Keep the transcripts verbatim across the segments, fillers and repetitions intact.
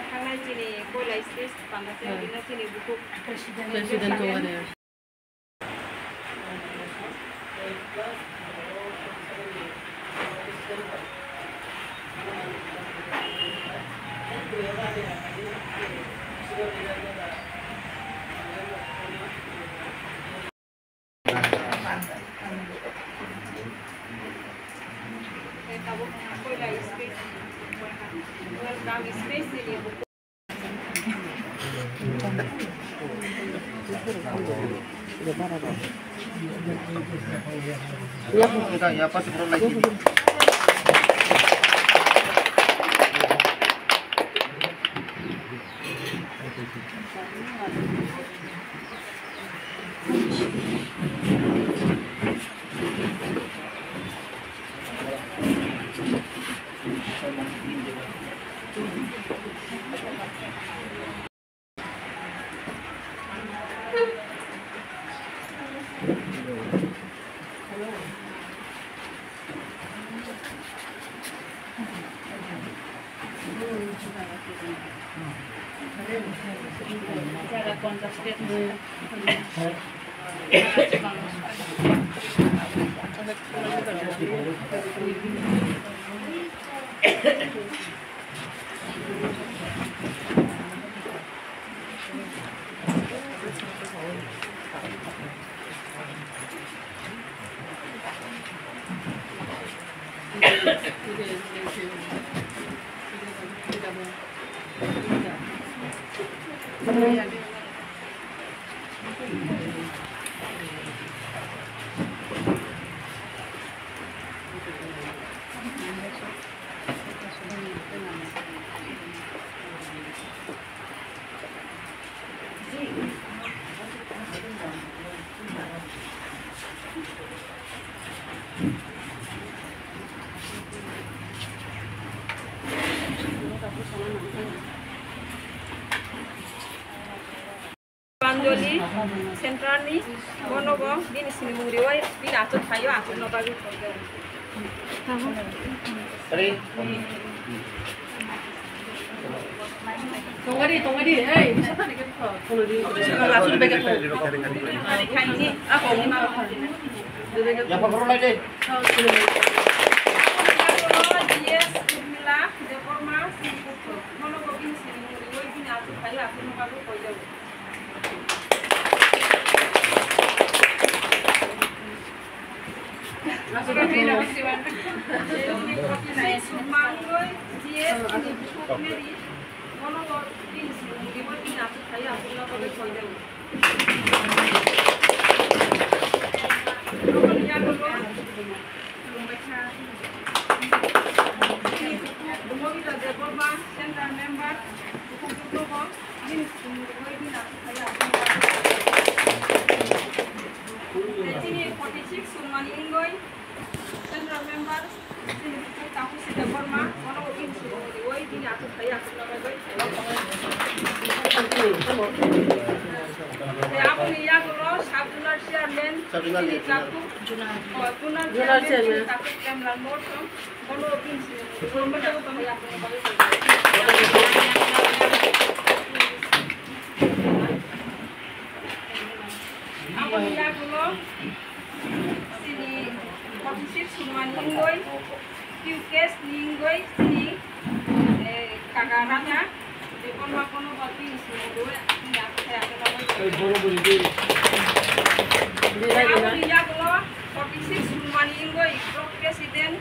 Thangnai chini koilai stage panda se, hmm, bino chini bukhuk president tongo de. Anjali Central ni bono bo bini sinimung riwi bini achuk phaio, achuk no bagwi phaio. Tongadi, tongadi, hey, bisa tadi kan? Achuk bagi. Apa ini? Apa ini? Debbarma, Central Member, chini forty six Surmani Ingoi, Central Member, chini Tapu Sita Borma, bono bo bini simi riwi bini akhuk khai akhuk no bai bai. Tei aboni yagulo Sub Zonal Chairman, chini Tapu, oh, Zonal Chairman, chini Tapu Kemlal Mothom, bono bo bini simi riwi bini akhuk khai akhuk no bai bai. Aboni yagulo chini forty six Surmani Ingoi, Q K S ni ingoi chini, eh, kaka rana, Debbarma bono bo bini simi riwi bini akhuk khai akhuk no bai bai. Aboni yagulo forty six Surmani Ingoi, Block President,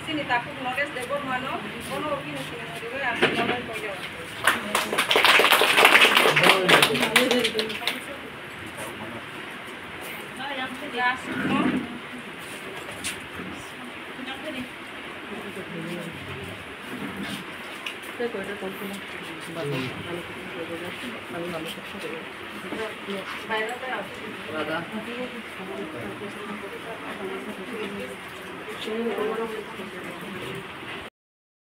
chini Takhuk Noresh Debbarma no, bono bo bini simi riwi akhuk no bai bai.